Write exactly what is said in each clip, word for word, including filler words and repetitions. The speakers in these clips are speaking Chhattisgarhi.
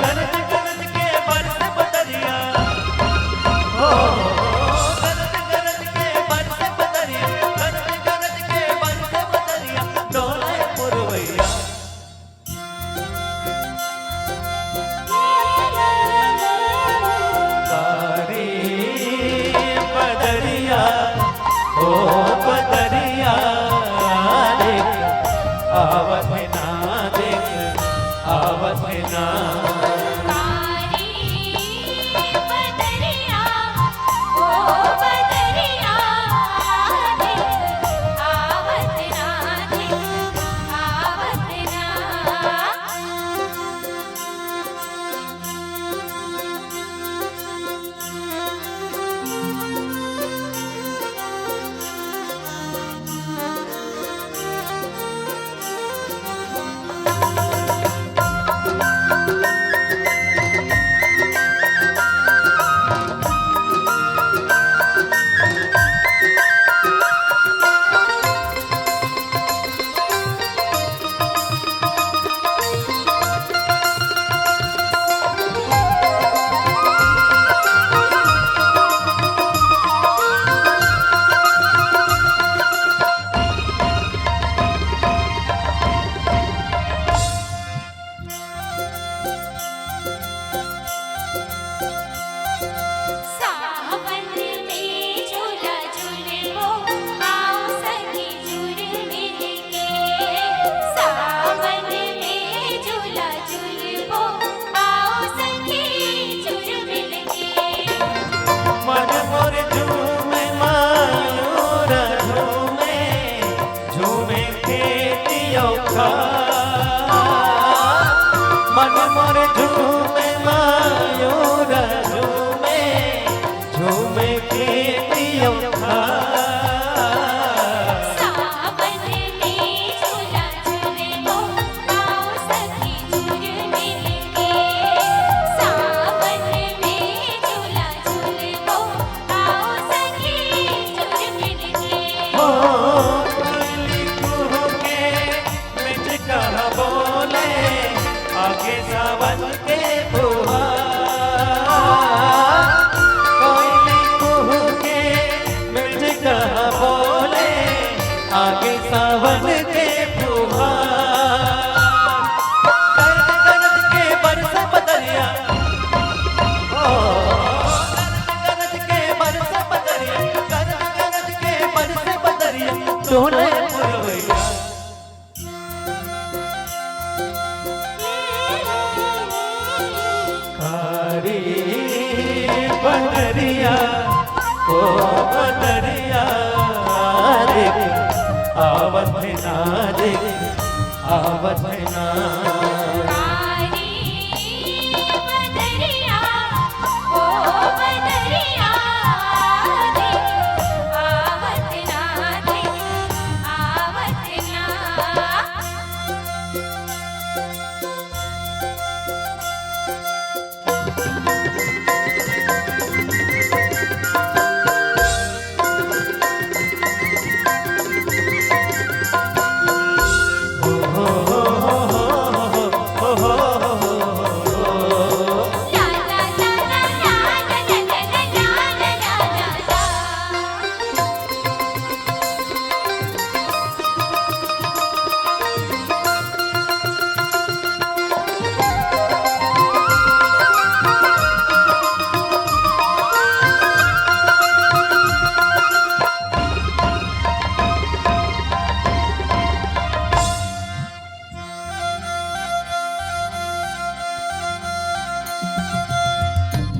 गरज गरज के बरस बदरिया, हो, गरज गरज के बरस बदरिया, गरज गरज के बरस बदरिया, डोले पुरवैया। कारी बदरिया, ओ बदरिया, देख, आवत हे ना, देख, आवत हे ना।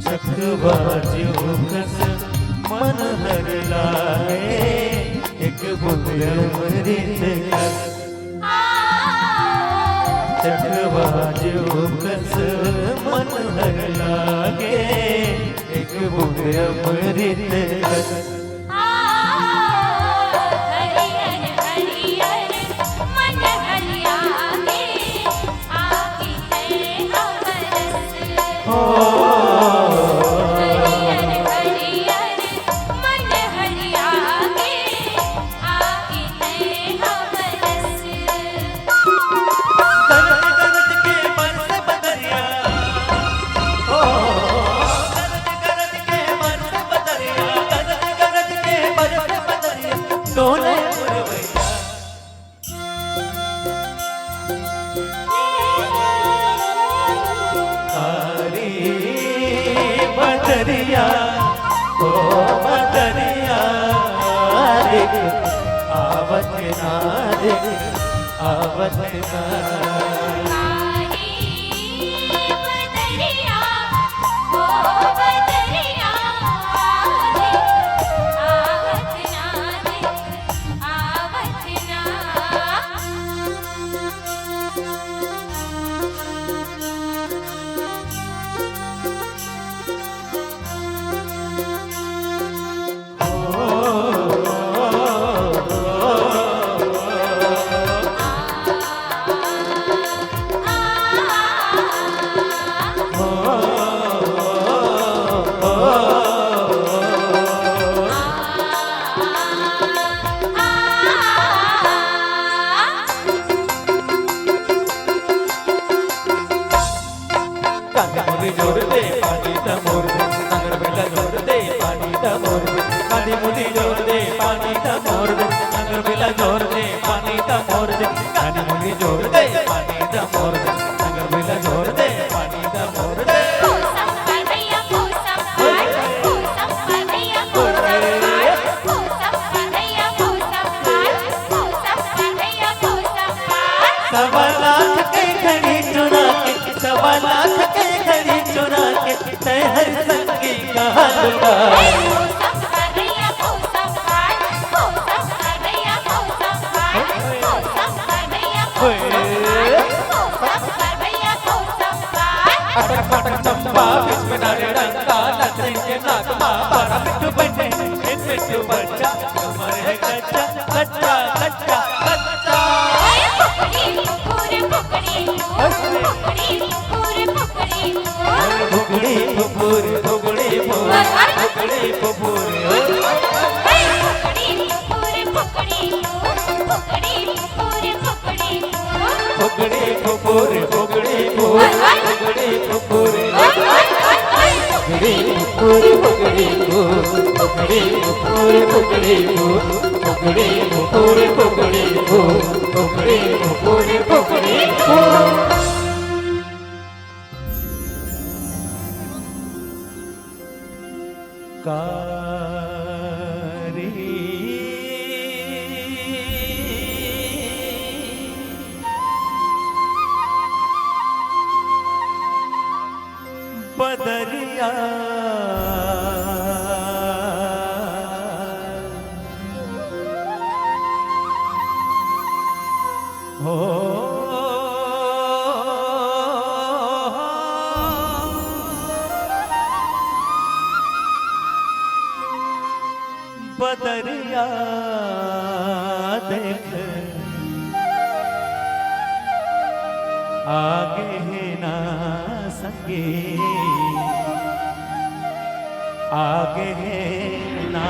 चकवा जो कस मन हर लाए, एक बूंद अमृत कस। चकवा जो कस मन हर लागे, एक बूंद अमृत कस। बदरिया, ओ बदरिया, देख, आवत ना, देख, आवत ना। कांदी मुंदी जोर दे, पानी त मोर दे, नांगर बेला जोर दे, पानी त मोर दे, कांदी मुंदी जोर दे, पानी त मोर दे, नांगर बेला जोर दे, पानी त मोर दे, कांदी मुंदी जोर दे, पानी त मोर दे, नांगर बेला जोर दे, पानी त मोर दे। सवा लाख के घड़ी चुरा के, सवा लाख के घड़ी चुरा के, तै हर संगी कहा लुटा। अटक मटक चंपा, बीच में डाले डंका, नचनी के नाक मा, बड़ा मिट्ठू बने, इन मिट्ठू बच्चा, कमर है कच्चा, कच्चा, कच्चा, कच्चा। फुकड़ी फुकुर फुकड़ी फुकुर फुकड़ी फुकुर फुकड़ी फुकुर। फुकड़ी फुकुर फुकड़ी फुकुर फुकड़ी फुकुर। फुकड़ी फुकुर फुकड़ी फुकुर फुकड़ी फुकुर। फुकड़ी फुकुर फुकड़ी फुकुर फुकड़ी फुकुर। फुकड़ी फुकुर फुकड़ी फुकुर फुकड़ी फुकुर। फुकड़ी फुकुर फुकड़ी फुकुर फुकड़ी फुकुर फुकड़ी फुकुर। कारी बदरिया हो। बदरिया देख आगे हे ना संगी, आगे हे ना।